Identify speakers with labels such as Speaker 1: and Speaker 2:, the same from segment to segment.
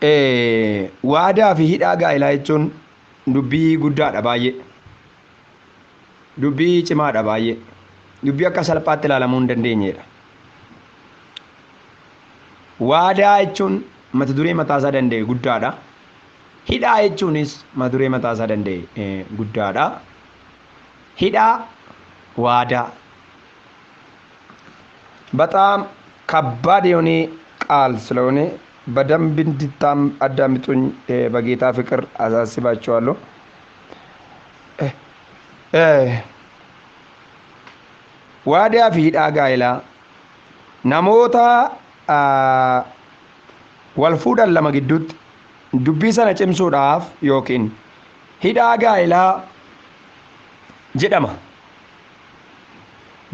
Speaker 1: Waadaa fi hidhaa gaa'elaa jechuun dubbii guddaadha baay'ee. Dubbii cimaadha baay'ee. Dubbii akka salphaatti ilaalamuu hin dandeenyedha. Waadaa jechuun mata duree mataasaa danda'e guddaadha. Hidhaa jechuunis mata duree mataasaa danda'e guddaadha. Hidhaa, waadaa. በጣም ከባድ የሆነ ቃል ስለሆነ በደንብ እንድታዳምጡኝ በጌታ ፍቅር አሳስባችኋለሁ። Waadaa fi hidhaa gaa'elaa namoota wal fuudhan lama gidduutti dubbii sana cimsuudhaaf yookiin hidhaa gaa'elaa jedhama.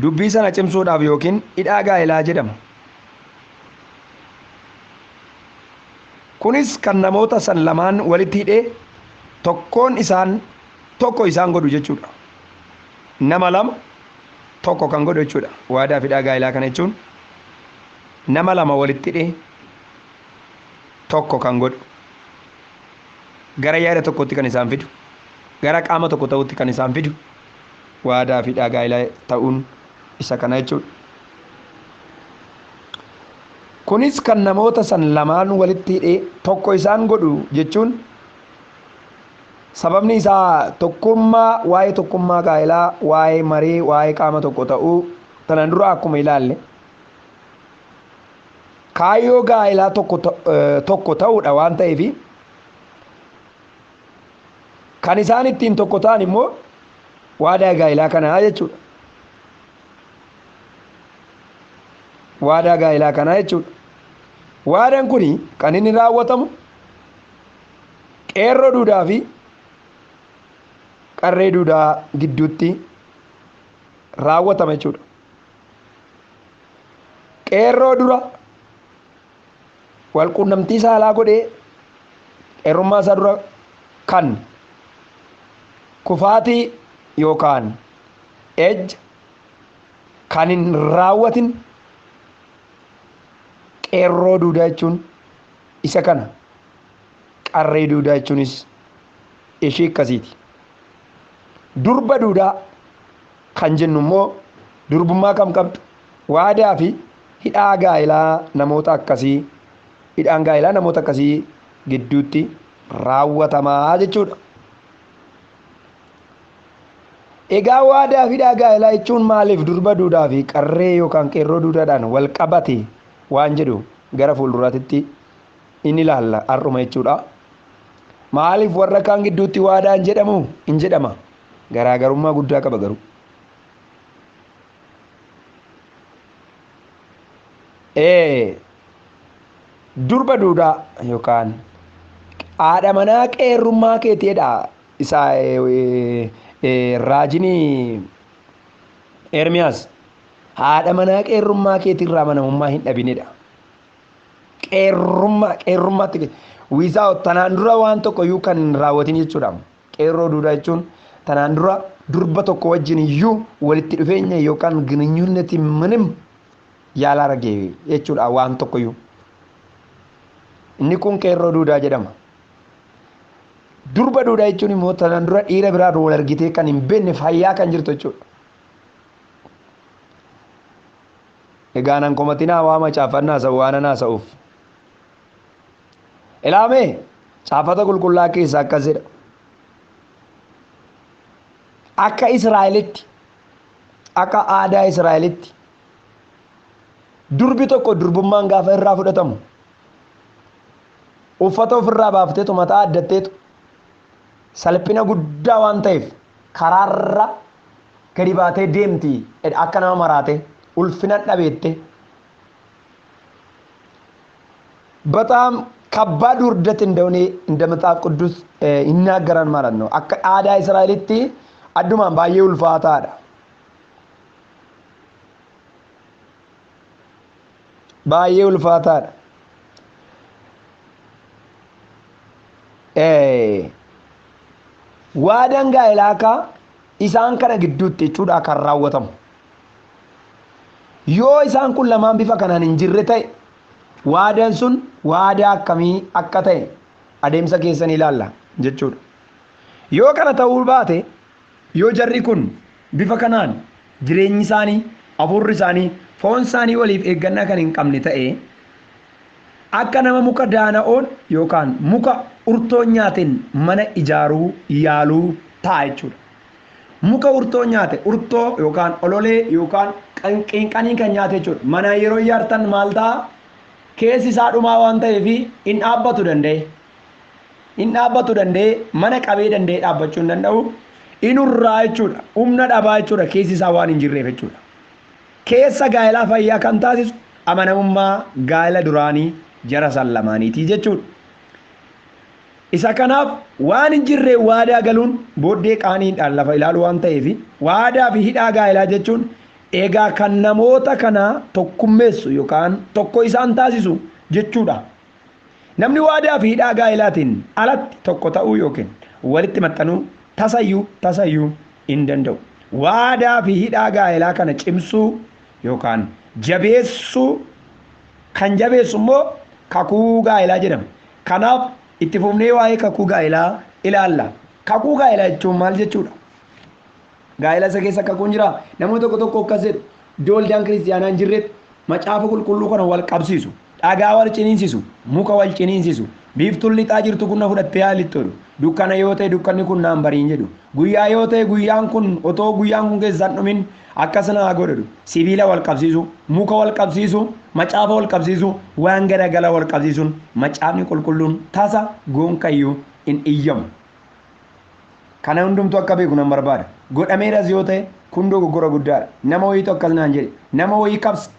Speaker 1: Dubbii sana cimsuudhaaf yookiin hidhaa gaa'elaa jedhama. Kunis kan namoota san lamaan walitti hidhee tokkoon isaan tokko isaan godhu jechuudha. Nama lama tokko kan godhu jechuudha. Waadaa fi hidhaa gaa'elaa kana jechuun nama lama walitti hidhee tokko kan godhu. Gara yaada tokkotti kan isaan fidu. Gara qaama tokko ta'utti kan isaan fidu. Waadaa fi hidhaa gaa'elaa ta'uun isa kana jechuudha. Kunis kan namoota san lamaan walitti hidhee tokko isaan godhu jechuun sababni isaa tokkummaa, waa'ee tokkummaa gaa'elaa, waa'ee maree, waa'ee qaama tokko ta'uu tanaan dura akkuma ilaalle kaayyoo gaa'elaa tokko ta'uudha waan ta'eef kan isaan ittiin tokko ta'an immoo waadaa gaa'elaa kanaa jechuudha. Waadaa gaa'elaa kanaa jechuudha. Waadaan kuni kan inni raawwatamu qeerroo duudaa fi qarree duudaa gidduutti raawwatama jechuudha. Qeerroo dura wal quunnamtii saalaa godhee qeerrummaa isaa dura kan kufaatii yookaan ejja kan hin raawwatin qeerroo duudaa jechuun isa kana. Qarree duudaa jechuunis ishii akkasiiti. Durba duudaa kan jennu immoo durbummaa kam qabdu waadaa fi hidhaa gaa'elaa namoota akkasii, hidhaan gaa'elaa namoota akkasii gidduutti raawwatamaa jechuudha. Egaa waadaa fi hidhaa gaa'elaa jechuun maaliif durba duudaa fi qarree yookaan qeerroo duudaadhaan wal qabate waan jedhu gara fuulduraatti inni ilaalla har'uma jechuudha. Maaliif warra kaan gidduutti waadaan jedhamu hin jedhama? Garaagarummaa guddaa qaba garuu. Durba duudaa yookaan haadha manaa qeerrummaa keetiidha. Isa raajinii Ermiyaas haadha manaa qeerrummaa keetiirraa amanamummaa hin dhabinidha. Qeerrummaatti wiizaa tanaan dura waan tokko iyyuu kan hin raawwatin jechuudha. Qeerroo duudaa jechuun tanaan dura durba tokko wajjin iyyuu walitti dhufeenya yookaan gininyuunneti minim yaalaa ragee jechuudha waan tokko iyyuu. Inni kun qeerroo duudaa jedhama. Durba duudaa jechuun immoo tanaan dura dhiira biraan wal argitee kan hin beekne fayyaa kan jirtu jechuudha. Egaa nan komatinaa waa macaafannaa sa'u waan anaa sa'uuf. Ilaamee caafata qulqullaa keessaa akkas jedha. Akka Israa'elitti, akka aadaa Israa'elitti durbi tokko durbummaan gaafa irraa fudhatamu uffata ofirraa baafteetu mataa addatteetu salphina guddaa waan ta'eef karaarra gadi baatee deemti akka nama maraate ulfina dhabeette. በጣም ከባድ ውርደት እንደሆነ እንደ መጽሐፍ ቅዱስ ይናገራል ማለት ነው። akka aadaa Israa'elitti addumaan baay'ee ulfaataadha. Baay'ee ulfaataadha. Waadaan gaa'elaa akka isaan kana gidduutti jechuudha kan raawwatamu. Yoo isaan kun lamaan bifa kanaan hin jirre ta'e Waadaan sun waadaa akkamii akka ta'e adeemsa keessan ilaalla jechuudha. Yoo kana ta'uu baate, yoo jarri kun bifa kanaan jireenyi isaanii, hafuurri isaanii, foon isaanii waliif eeggannaa kan hin qabne ta'e, akka nama muka daana'oon yookaan muka urtoo nyaateen mana ijaaruu yaaluu ta'a jechuudha. Muka urtoo nyaate, urtoo yookaan ololee yookaan qinqanii kan nyaate jechuudha. Mana yeroo ijaartan maal ta'a? Keessi isaa dhumaa waan ta'eef hin dhaabbatu danda'e. Hin dhaabbatu danda'e, mana qabee danda'e dhaabbachuu hin danda'u. Inurraa jechuudha. Humna dhabaa jechuudha. Keessi isaa waan hin jirreef jechuudha. Keessa gaa'elaa fayyaa kan taasisu amanamummaa gaa'ela duraanii jara san lamaaniitii jechuudha. Isa kanaaf waan hin jirre waadaa galuun booddee qaaniidhaan lafa ilaalu waan ta'eef, waadaa fi hidhaa gaa'elaa jechuun egaa kan namoota kanaa tokkummeessu yookaan tokko isaan taasisu jechuudha. Namni waadaa fi hidhaa gaa'elaatiin alatti tokko ta'uu yookiin walitti maxxanuu tasayyuu hin danda'u. Waadaa fi hidhaa gaa'elaa kana cimsuu yookaan jabeessuu kan jabeessu immoo kakuu gaa'elaa jedhama. Kanaaf itti fufnee waa'ee kakuu gaa'elaa ilaalla. Kakuu gaa'elaa jechuun maal jechuudha? Gaa'ela isa keessa kakuun jiraa? Namoonni tokko tokko akkas jedhu. Iddoo waldaan kiristiyaanaa hin jirretti macaafa qulqulluu kana wal qabsiisu. Dhagaa wal ciniinsisu, muka wal ciniinsisu. Biiftuun lixaa jirtu kun na fudhattee haa lixxu jedhu. Dukkana yoo ta'e dukkanni kun naan bariin jedhu. Guyyaa yoo ta'e guyyaan kun otoo guyyaan kun keessaan dhumin akkas naa godhu. Sibiila wal qabsiisu, muka wal qabsiisu, macaafa wal qabsiisu, waan garagala wal qabsiisuun macaafni qulqulluun tasa gonkayyuu hin iyyamu. Kana hundumtuu akka beeku nan barbaada. Godhameeras yoo ta'e kun dogoggora guddaadha. Nama wayiitu akkas naan jedhe. Nama wayii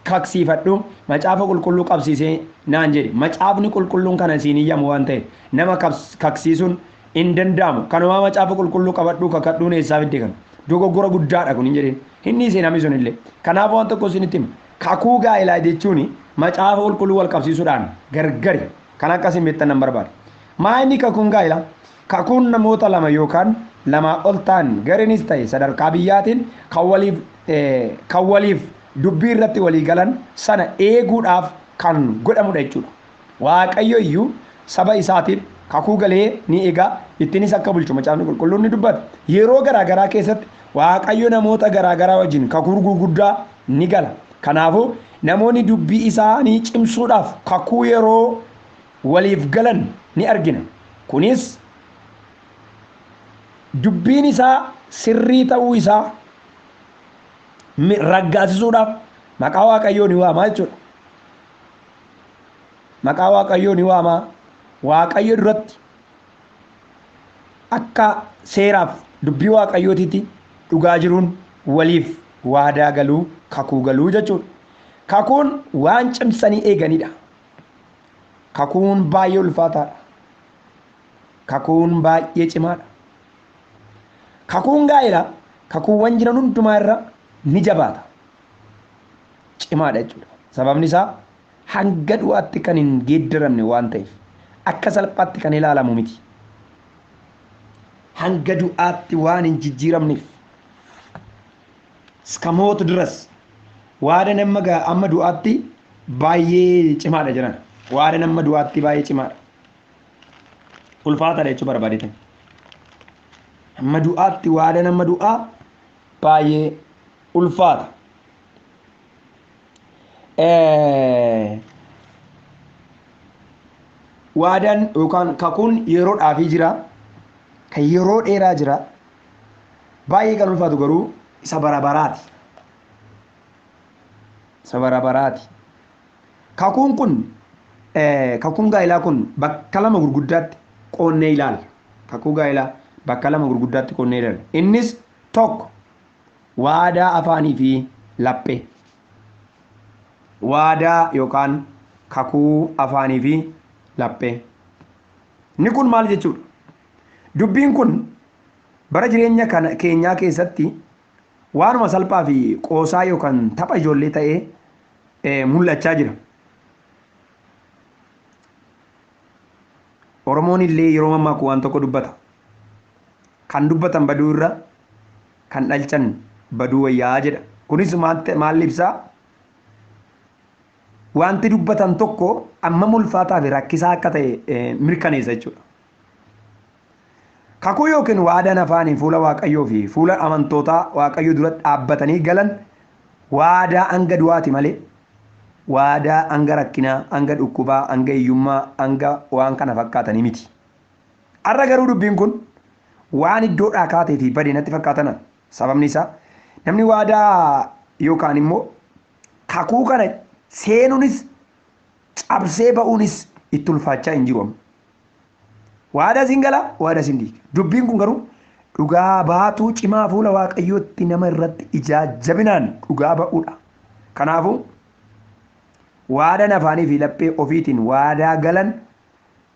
Speaker 1: kaksiifadhu macaafa qulqulluu qabsiisee naan jedhe. Macaafni qulqulluun kana siin iyyamu waan ta'eef nama kaksiisuun hin danda'amu. Kanumaa macaafa qulqulluu qabadhuu kakadhuun eessaa fidde kana. Dogoggora guddaadha kun hin jedheen. Inni dhiise namni sun illee. Kanaaf waan tokko isinitti hima. Kakuu gaa'elaa jechuun macaafa qulqulluu wal qabsiisuudhaan gargari. Kan akkasiin beektan nan barbaada. Maa inni kakuun gaa'elaa? Kakuun namoota lama yookaan lamaa ol ta'an gareenis ta'e sadarkaa biyyaatiin kan waliif dubbii irratti walii galan sana eeguudhaaf kan godhamudha jechuudha. Waaqayyo iyyuu saba isaatiif kakuu galee ni eega, ittiinis akka bulchu macaafni qulqulluun ni dubbata. Yeroo garaagaraa keessatti Waaqayyo namoota garaagaraa wajjin kakuu gurguddaa ni gala. Kanaafuu namoonni dubbii isaanii cimsuudhaaf kakuu yeroo waliif galan ni argina. Kunis dubbiin isaa sirrii ta'uu isaa raggaasisuudhaaf maqaa Waaqayyoo ni waamaa jechuudha. Maqaa Waaqayyoo ni waamaa. Waaqayyo duratti akka seeraaf dubbii Waaqayyootiitti dhugaa jiruun waliif waadaa galuu, kakuu galuu jechuudha. Kakuun waan cimsanii eeganidha. Kakuun baay'ee ulfaataadha. Kakuun baay'ee cimaadha. Kakuun gaa'elaa kakuuwwan jiran hundumaa irra ni jabaata. Cimaadha jechuudha. Sababni isaa hanga du'aatti kan hin geeddaramne waan ta'eef akka salphaatti kan ilaalamu miti. Hanga du'aatti waan hin jijjiiramneef iskamoota duras waadaan amma du'aatti baay'ee cimaadha jiran. Waadaan amma du'aatti baay'ee cimaadha. Ulfaataadha jechuu barbaadetan. Amma du'aatti waadaan amma du'aa baay'ee ulfaata. Waadaan yookaan kakuun yeroodhaafii jira. Kan yeroo dheeraa jira. Baay'ee kan ulfaatu garuu isa bara baraati. Isa bara baraati. Kakuun kun kakuun gaa'elaa kun bakka lama gurguddaatti qoonnee ilaalla. Kakuu gaa'elaa bakka lama gurguddaatti qoonnee ilaalla. Innis tokko waadaa afaanii fi laphee. Waadaa yookaan kakuu afaanii fi laphee. Inni kun maal jechuudha? Dubbiin kun bara jireenya kana keenyaa keessatti waanuma salphaa fi qoosaa yookaan tapha ijoollee ta'ee mul'achaa jira. Oromoon illee yeroo mammaaku waan tokko dubbata. Kan dubbatan baduu irra kan dhalchan baduu wayyaa jedha. Kunis maal ibsaa? Wanti dubbatan tokko ammam ulfaataa fi rakkisaa akka ta'e mirkaneessa jechuudha. Kakuu yookiin waadaan afaanii fuula Waaqayyoo fi fuula amantootaa Waaqayyoo dura dhaabbatanii galan waadaa hanga du'aati malee waadaa hanga rakkinaa, hanga dhukkubaa, hanga hiyyummaa, hanga waan kana fakkaatanii miti. Har'a garuu dubbiin kun waan iddoodhaa kaatee fi badee natti fakkaatana. Sababni isaa namni waadaa yookaan immoo kakuu kana seenuunis cabsee ba'uunis itti ulfaachaa hin jiru. Waadaa siin gala, waadaa siin diiga. Dubbiin kun garuu dhugaa baatuu cimaa fuula Waaqayyootti nama irratti ijaa jabinaan dhugaa ba'uudha. Kanaafuu waadaan afaanii fi laphee ofiitiin waadaa galan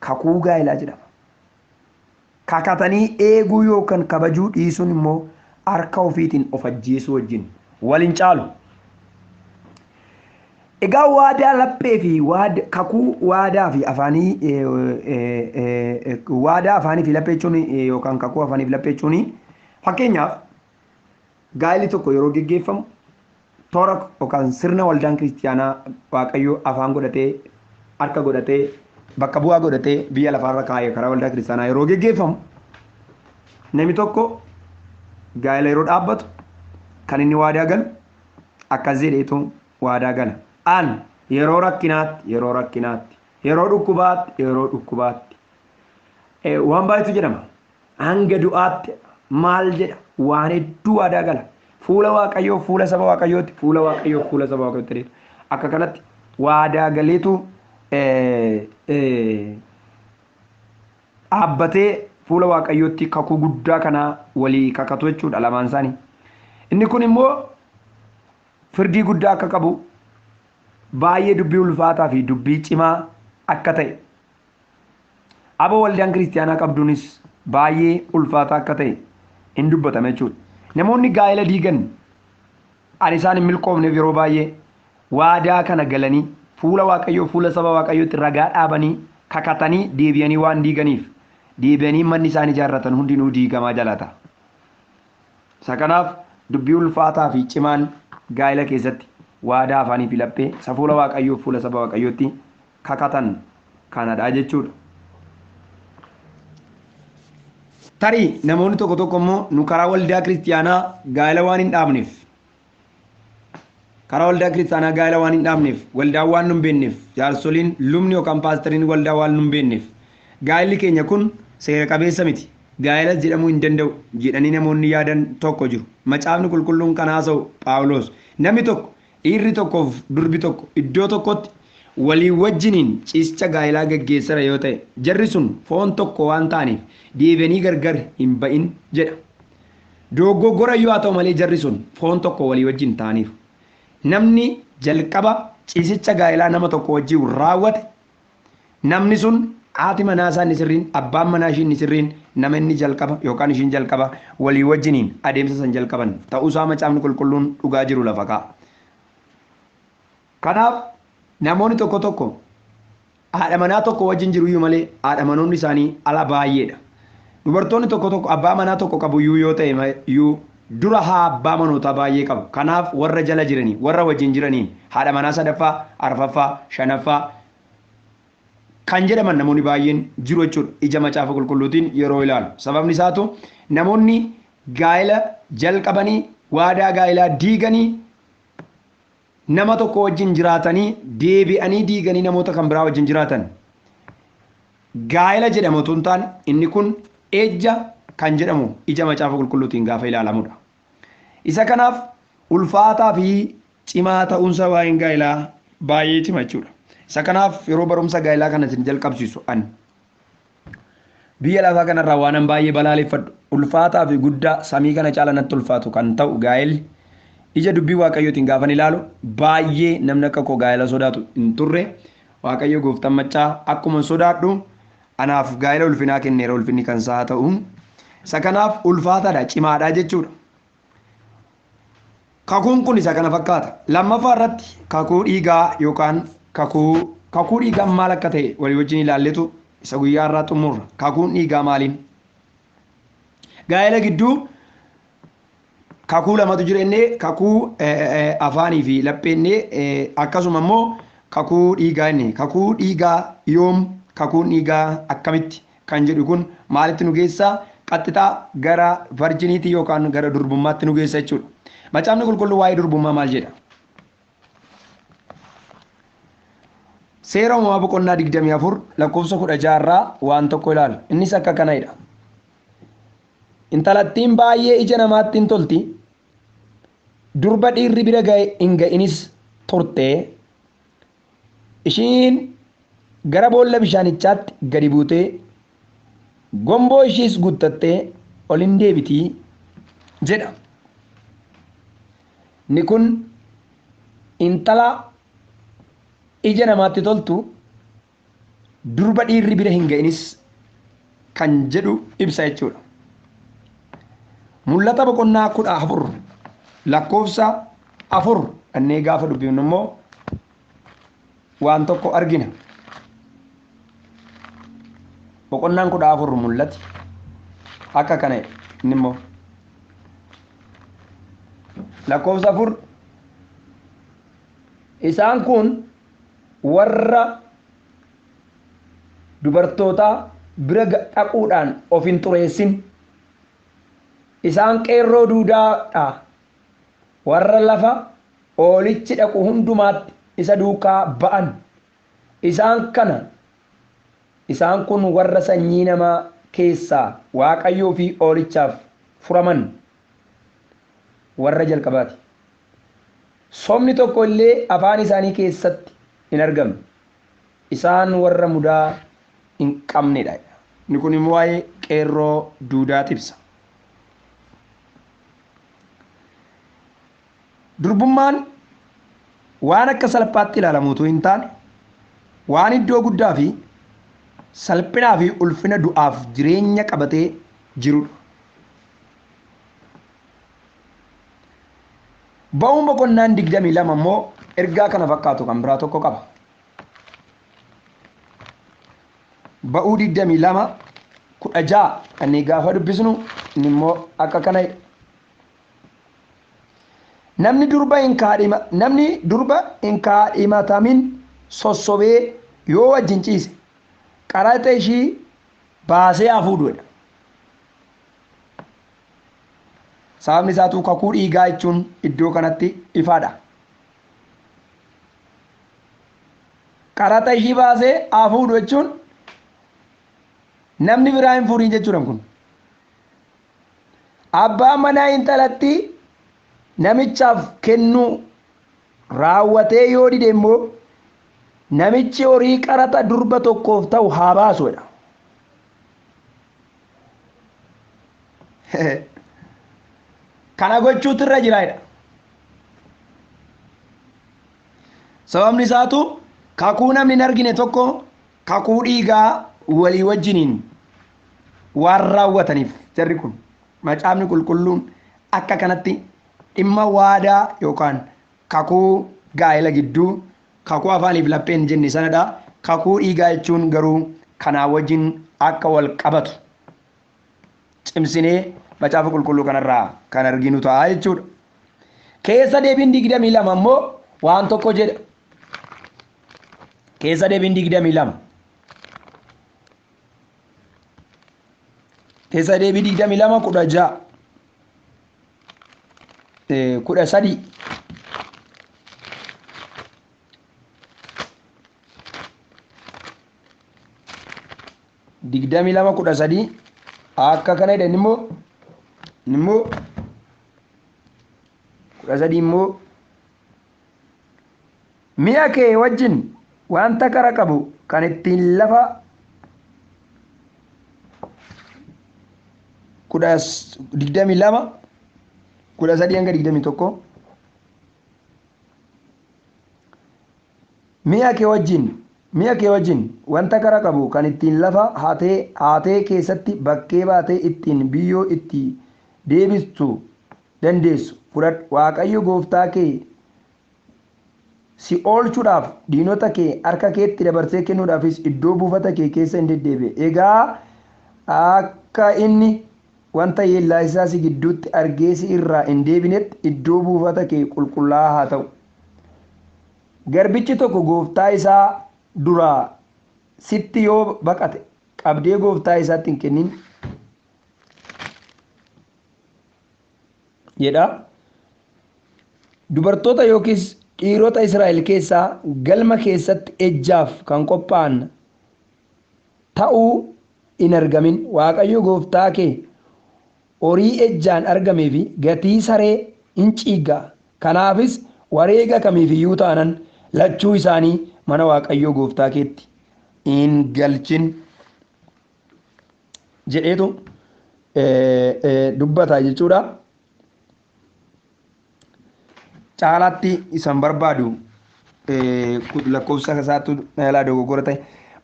Speaker 1: kakuu gaa'elaa jedhama. Kakatanii eeguu yookaan kabajuu dhiisuun immoo harka ofiitiin of ajjeesuu wajjin waliin caalu. Egaa waadaa laphee fi kakuu waadaa fi afaanii waadaa afaanii fi laphee jechuun yookaan kakuu afaanii fi laphee jechuun fakkeenyaaf gaa'elli tokko yeroo geggeeffamu toora yookaan sirna waldaan kiristiyaanaa Waaqayyoo afaan godhatee harka godhatee bakka bu'aa godhatee biyya lafaarra kaa'ee karaa waldaa kiristiyaanaa yeroo geggeeffamu namni tokko gaa'ela yeroo dhaabbatu kan inni waadaa galu akkas jedheetu waadaa gala. An yeroo rakkinaatti yeroo rakkinaatti yeroo dhukkubaatti yeroo dhukkubaatti waan baay'eetu jedhama. Hanga du'aatti maal jedha waan hedduu waadaa gala. Fuula Waaqayyoo fuula saba Waaqayyootti fuula Waaqayyoo fuula saba Waaqayyootti akka kanatti waadaa galeetu dhaabbatee fuula Waaqayyootti kakuu guddaa kanaa walii kakatu jechuudha lamaan isaanii. Inni kun immoo firdii guddaa akka qabu baay'ee dubbii ulfaataa fi dubbii cimaa akka ta'e aba waldaan kiristiyaanaa qabduunis baay'ee ulfaataa akka ta'e hin dubbatame jechuudha. Namoonni gaa'ela diigan ani isaan hin milkoofneef yeroo baay'ee waadaa kana galanii fuula Waaqayyoo fuula saba Waaqayyootti ragaa dhaabanii kakatanii deebi'anii waan diiganiif deebi'anii manni isaan ijaarratan hundinuu diigamaa jalata. Isa kanaaf dubbii ulfaataa fi cimaan gaa'ela keessatti waadaa afaanii fi laphee isa fuula Waaqayyoo fuula saba Waaqayyootti kakatan kanadha jechuudha. Tarii namoonni tokko tokko immoo nu karaa waldaa kiristiyaanaa gaa'ela waan hin dhaabneef karaa waldaa kiristiyaanaa gaa'ela waan hin dhaabneef waldaa waan nu hin beekneef jaarsoliin lubni yookaan paastariin waldaa waan nu hin beekneef gaa'elli keenya kun seera qabeessa miti gaa'elas jedhamuu hin danda'u jedhanii namoonni yaadan tokko jiru. Macaafni qulqulluun kan haasa'u Phaawulos namni tokko dhiirri tokkoof durbi tokko iddoo tokkotti walii wajjiniin ciisicha gaa'elaa geggeessara yoo ta'e jarri sun foon tokko waan ta'aniif deebi'anii gargar hin ba'in jedha. Dogoggora yoo haa ta'u malee jarri sun foon tokko walii wajjin ta'aniiru. Namni jalqaba ciisicha gaa'elaa nama tokko wajjin raawwate namni sun haati manaa isaa inni sirriin abbaan manaa ishii inni sirriin nama inni jalqaba yookaan ishiin jalqaba walii wajjiniin adeemsa san jalqaban ta'uusaa macaafni qulqulluun dhugaa jiru lafa kaa'a. Kanaaf namoonni tokko tokko haadha manaa tokko wajjin jiru iyyuu malee haadha manoonni isaanii ala baay'eedha. Dubartoonni tokko tokko abbaa manaa tokko qabu iyyuu yoo ta'e iyyuu dura haa abbaa manootaa baay'ee qabu. Kanaaf warra jala jiranii warra wajjin jiraniin haadha manaa sadaffaa, arfaffaa, shanaffaa kan jedhaman namoonni baay'een jiru jechuudha. Ija macaafa qulqulluutiin yeroo ilaalu. Sababni isaatu namoonni gaa'ela jalqabanii waadaa gaa'elaa diiganii nama tokko wajjin jiraatanii deebi'anii diiganii namoota kan biraa wajjin jiraatan. Gaa'ela jedhamu otoo hin taane inni kun ejja kan jedhamu ija macaafa qulqulluutiin gaafa ilaalamudha. Isa kanaaf ulfaataa fi cimaa ta'uunsa waa'een gaa'elaa baay'ee cima jechuudha. Isa kanaaf yeroo barumsa gaa'elaa kana isin jalqabsiisu ani biyya lafaa kanarraa waanan baay'ee balaaleffadhu ulfaataa fi guddaa samii kana caala natti ulfaatu kan ta'u gaa'elli ija dubbii Waaqayyootiin gaafan ilaalu baay'ee namni akka koo gaa'ela sodaatu hin turre. Waaqayyo gooftaan maccaa akkuma sodaadhu anaaf gaa'ela ulfinaa kenneera ulfinni kan isaa ta'u. Isa kanaaf ulfaataadha cimaadha jechuudha. Kakuun kun isa kana fakkaata. Lammaffaa irratti kakuu dhiigaa yookaan kakuu dhiigaa maal akka ta'e walii wajjin ilaalletu isa guyyaa irraa xumurra. Kakuun dhiigaa maaliin? Gaa'ela gidduu kakuu lamatu jira innee kakuu afaanii fi lapheennee akkasuma immoo Kakuu dhiigaa inni kakuu dhiigaa yoom, kakuun dhiigaa akkamitti kan jedhu kun maalitti nu geessaa? Qaxxixaa gara varjiniitii yookaan gara durbummaatti nu geessa jechuudha. Macaafni qulqulluu waa'ee durbummaa maal jedha? Seera uumamaa boqonnaa 24 lakkoofsa 16 irraa waan tokko ilaala. Innis akka kanadha. Intalattiin baay'ee ija namaatti hin tolti. Durba dhiirri bira ga'e hin ga'inis turte. Ishiin gara boolla bishaanichaatti gadi buutee gomboo ishiis guuttattee ol hin deebitii jedha. Inni kun intala ija namaatti toltu durba dhiirri bira hin ga'inis kan jedhu ibsa jechuudha. Mul'ata boqonnaa 14 lakkoofsa 4 annee gaafa dubbifnu immoo waan tokko argina. Boqonnaan 14 mul'ati akka kana inni immoo lakkoofsa 4 isaan kun warra dubartoota bira dhaquudhaan of hin xureessin, isaan qeerroo duudaadha, warra lafa oolichi dhaqu hundumaatti isa duukaa ba'an, isaan kana isaan kun warra sanyii namaa keessaa Waaqayyoo fi oolichaaf furaman warra jalqabaati. Sobni tokko illee afaan isaanii keessatti hin argamne. Isaan warra mudaa hin qabnedha. Inni kun immoo waa'ee qeerroo duudaati ibsa. Durbummaan waan akka salphaatti ilaalamu utuu hin taane waan iddoo guddaa fi salphinaa fi ulfina du'aaf jireenya qabatee jirudha. Ba'uun boqonnaan 22 immoo ergaa kana fakkaatu kan biraa tokko qaba. Ba'uu 22 16 kanneen gaafa dubbisnu inni immoo akka kana jedha. Namni durba hin kaadhimatamin sossobee yoo wajjin ciise qaraxa ishii baasee haa fuudhu. Sababni isaatu kakuu dhiigaa jechuun iddoo kanatti ifaadha. Qaraxa ishii baasee haa fuudhu jechuun namni biraa hin fuudhin jechuudha kun. Abbaan manaa intalatti namichaaf kennuu raawwatee yoo dide immoo namichi horii qaraxa durba tokkoof ta'u haa baasudha. Kana gochuutu irra jiraadha. Sababni isaatu kakuu namni hin argine tokko kakuu dhiigaa walii wajjiniin waan raawwataniif jarri kun macaafni qulqulluun akka kanatti dhimma waadaa yookaan kakuu gaa'ela gidduu kakuu afaaniif lapheen jenne sanadha. Kakuu dhiigaa jechuun garuu kanaa wajjin akka wal qabatu cimsinee macaafa qulqulluu kanarraa kan arginu ta'a jechuudha. Keessa deebiin 22 immoo waan tokko jedha. Keessa deebiin 22. Keessa deebii 22 16. 13. 22 13 akka kana jedhan immoo 13 immoo mi'a kee wajjin wanta qara qabu kan ittiin lafa 22 13 hanga 21 mi'a kee wajjin wanta qara qabu kan ittiin lafa haatee keessatti bakkee baatee ittiin biyyoo itti deebistu dandeessu fudhadhu. Waaqayyo gooftaa kee si oolchuudhaaf diinota kee harka keetti dabarsee kennuudhaafis iddoo buufata kee keessa hin deddeebi'e. Egaa akka inni wanta yeellaa isaa si gidduutti argee si irraa hin deebinetti iddoo buufata kee qulqullaa'aa haa ta'u. Garbichi tokko gooftaa isaa duraa sitti yoo baqate qabdee gooftaa isaatti hin kennin jedha. Dubartoota yookiis dhiirota Israa'el keessaa galma keessatti ejjaaf kan qophaa'an ta'uu hin argamin. Waaqayyo gooftaa kee horii ejjaan argamee fi gatii saree hin ciigga'a. Kanaafis wareega kamiifiyyuu taanan lachuu isaanii mana Waaqayyo gooftaa keetti hin galchin jedheetu dubbata jechuudha. Caalaatti isan barbaadu lakkoofsa isaatu yaalaa dogoggora ta'e.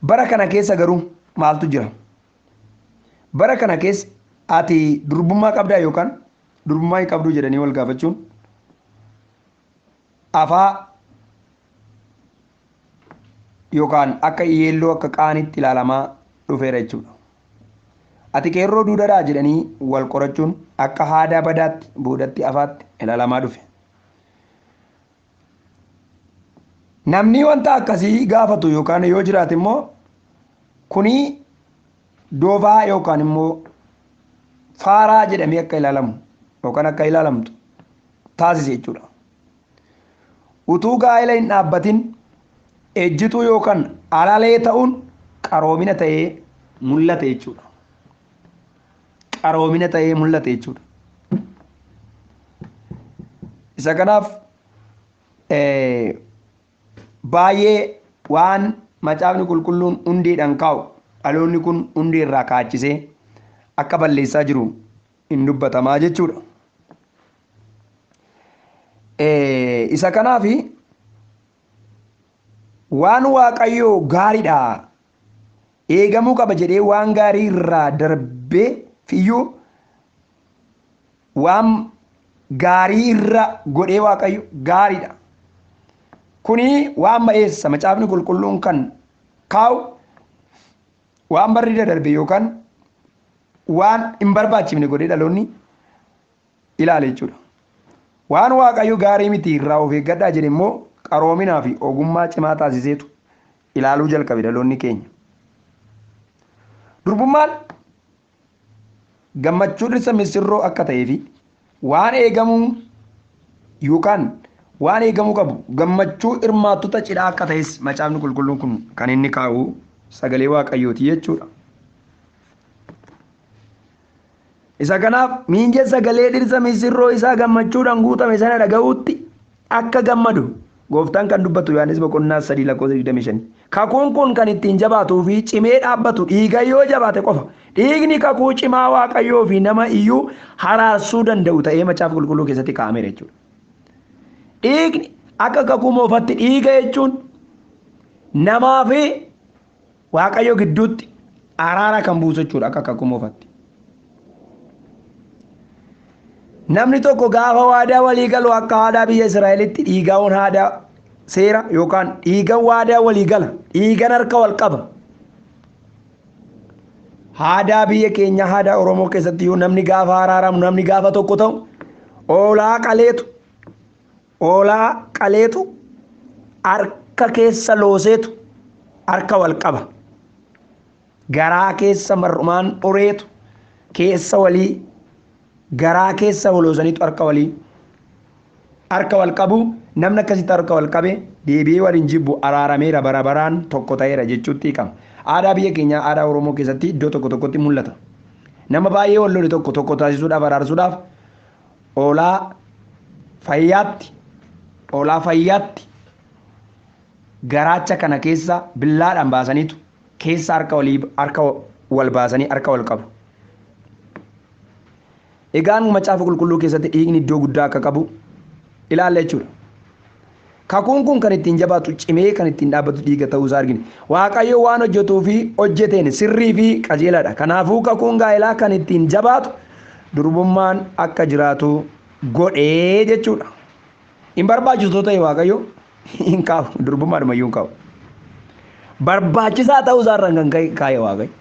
Speaker 1: Bara kana keessa garuu maaltu jira? Bara kana keessa ati durbummaa qabdaa yookaan durbummaa hin qabduu jedhanii wal gaafachuun afaa yookaan akka yeelloo akka qaanitti ilaalamaa dhufeera jechuudha. Ati qeerroo duudadhaa jedhanii wal qorachuun akka aadaa badaatti boodatti afaatti ilaalamaa dhufe. Namni wanta akkasii gaafatu yookaan yoo jiraate immoo kuni doofaa yookaan immoo faaraa jedhamee akka ilaalamu yookaan akka ilaalamtu taasise jechuudha. Utuu gaa'ela hin dhaabbatin ejjituu yookaan alalee ta'uun qaroomina ta'ee mul'ate jechuudha. Qaroomina ta'ee mul'ate jechuudha. Isa kanaaf baay'ee waan macaafni qulqulluun hundeedhaan kaa'u dhaloonni kun hundee irraa kaachisee akka balleessaa jiru hin dubbatamaa jechuudha. Isa kanaaf waan Waaqayyoo gaariidha eegamuu qaba jedhee waan gaarii irraa darbee fiyyuu waan gaarii irra godhee Waaqayyo gaariidha. Kuni waan ma'eessa macaafni qulqulluun kan kaa'u waan barri darbe yookaan waan hin barbaachifne godhee dhaloonni ilaale jechuudha. Waan Waaqayyo gaarii miti irraa of eeggadhaa jedhe immoo qaroominaa fi ogummaa cimaa taasiseetu ilaaluu jalqabe dhaloonni keenya. Durbummaan gammachuu dhirsa misirroo akka ta'ee fi waan eegamuu yookaan waan eegamuu qabu gammachuu hirmaattota cidhaa akka ta'es macaafni qulqulluun kun kan inni kaa'u sagalee Waaqayyooti jechuudha. Isa kanaaf miinjee sagalee dhirsa misirroo isaa gammachuudhaan guutame sana dhaga'uutti akka gammadu gooftaan kan dubbatu Yohaannis boqonnaa 3 lakkoofsa 25. Kakuun kun kan ittiin jabaatuu fi cimee dhaabbatu dhiiga yoo jabaate qofa. Dhiigni kakuu cimaa Waaqayyoo fi nama iyyuu haraarsuu danda'u ta'ee macaafa qulqulluu keessatti kaa'ameera jechuudha. Dhiigni akka kakuu moofatti dhiiga jechuun namaa fi Waaqayyo gidduutti araara kan buusu jechuudha akka kakuu moofatti. Namni tokko gaafa waadaa walii galu akka aadaa biyya Israa'elitti dhiigaawwan aadaa seera yookaan dhiigan waadaa walii gala dhiigan harka wal qaba. Aadaa biyya keenya aadaa Oromoo keessatti yoo namni gaafa araaramu namni gaafa tokko ta'u oolaa qaleetu harka keessa looseetu harka wal qaba. Garaa keessa mar'umaan dhoreetu keessa walii garaa keessa waloosaniitu harka walii harka wal qabu. Namni akkasitti harka wal qabe deebi'ee waliin jibbu araarameera bara baraan tokko ta'eera jechuutti hiikama. Aadaa biyya keenyaa aadaa Oromoo keessatti iddoo tokko tokkotti mul'ata. Nama baay'ee wal lole tokko tokko taasisuudhaaf araarsuudhaaf oolaa fayyaatti garaacha kana keessa billaadhaan baasaniitu keessa harka walii harka wal baasanii harka wal qabu. Egaan macaafa qulqulluu keessatti dhiigni iddoo guddaa akka qabu ilaalla jechuudha. Kakuun kun kan ittiin jabaatu cimee kan ittiin dhaabbatu dhiiga ta'uusaa argina. Waaqayyo waan hojjetuu fi hojjeteen sirrii fi qajeelaadha. Kanaafuu kakuun gaa'elaa kan ittiin jabaatu durbummaan akka jiraatu godhee jechuudha. Hin barbaachisu ta'e Waaqayyo hin kaa'u durbummaadhuma iyyuu hin kaa'u. Barbaachisaa ta'uusaarraan kan kaa'e Waaqayyo.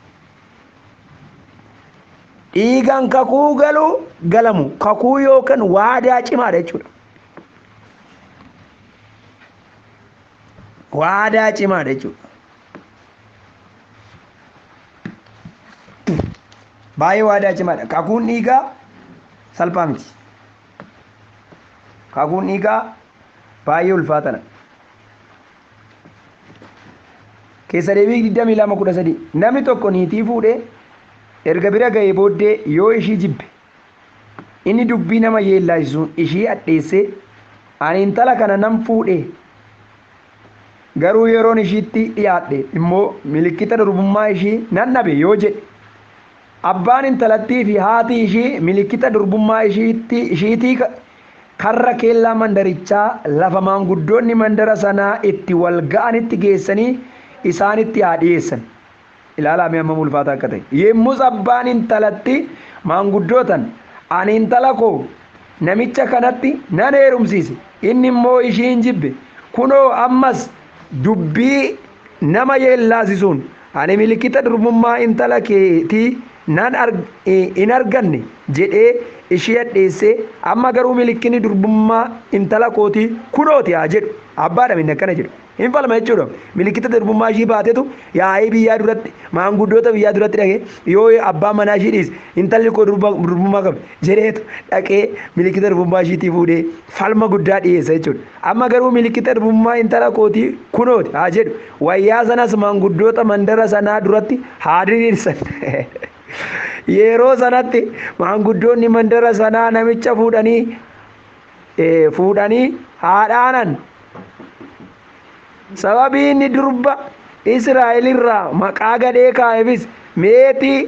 Speaker 1: Dhiigaan kakuu galu galamu kakuu yookaan waadaa cimaadha jechuudha. Waadaa cimaadha jechuudha. Baay'ee waadaa cimaadha. Kakuun dhiigaa salphaa miti. Kakuun dhiigaa baay'ee ulfaatana. Keessa deebii 22:13 namni tokko niitii fuudhee erga bira ga'ee booddee yoo ishii jibbe inni dubbii nama yeellaasisuun ishii adheessee ani intala kana nan fuudhe garuu yeroon ishiitti dhiyaadhe immoo milikkita durbummaa ishii nan dhabe yoo jedhe abbaan intalattii fi haati ishii milikkita durbummaa ishiitii karra keellaa mandarichaa lafa maanguddoonni mandara sanaa itti wal ga'anitti geessanii isaanitti haa dhiyeessan. Ilaalaa mee hammam ulfaataa akka ta'e. Yemmus abbaan intalatti maanguddootan ani intala koo namicha kanatti nan heerumsiise inni immoo ishii hin jibbe kunoo ammas dubbii nama yeellaasisuun ani milikkita durbummaa intala keetii nan hin arganne jedhee ishii adheessee amma garuu milikkinni durbummaa intala kootii kunooti haa jedhu. Abbaadha inni akkana jedhu. Hin falma jechuudha. Milikkita durbummaa ishii baatetu yaa'ii biyyaa duratti maanguddoota biyyaa duratti dhaqee yoo abbaan manaa ishii dhiise intalli koo durbummaa qabdi jedheetu dhaqee milikkita durbummaa ishiitii fuudhee falma guddaa dhiyeessa jechuudha. Amma garuu milikkita durbummaa intala kootii kunooti haa jedhu. Wayyaa sanas maanguddoota mandara sanaa duratti haa diriirsan. Yeroo sanatti maanguddoonni mandara sanaa namicha fuudhanii haa dhaanan. Sababii inni durba Israa'el irraa maqaa gadhee kaa'eefis meetii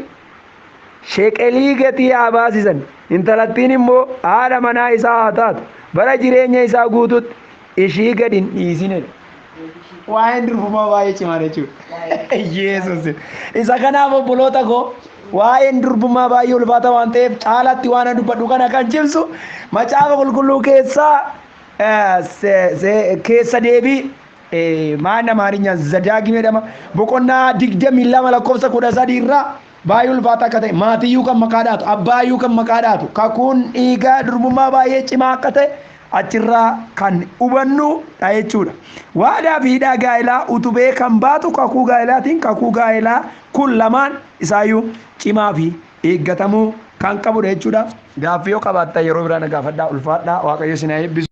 Speaker 1: sheqelii gatii haa baasisan. Intalattiin immoo haadha manaa isaa haa taatu. Bara jireenya isaa guututti ishii gad hin dhiisinedha. Waa'een durbummaa baay'ee cimaa jechuudha. Yesuus. Isa kanaaf obboloota koo waa'een durbummaa baay'ee ulfaata waan ta'eef caalatti waan dubbadhu kana kan cimsu macaafa qulqulluu keessaa keessa deebii maan amaarinya zadaagim jedhama boqonnaa 22 lakkoofsa 13 irraa baay'ee ulfaata akka ta'e maatiyyuu kan maqaa dhaatu abbaayyuu kan maqaa dhaatu kakuun dhiigaa durbummaa baay'ee cimaa akka ta'e achirraa kan hubannu dha jechuudha. Waadaa fi hidhaa gaa'elaa utubee kan baatu kakuu gaa'elaatiin kakuu gaa'elaa kun lamaan isaayyuu cimaa fi eeggatamuu kan qabudha jechuudha. Gaaffii yoo qabaattan yeroo biraa na gaafadhaa ulfaadhaa Waaqayyo isin haa eebbisu.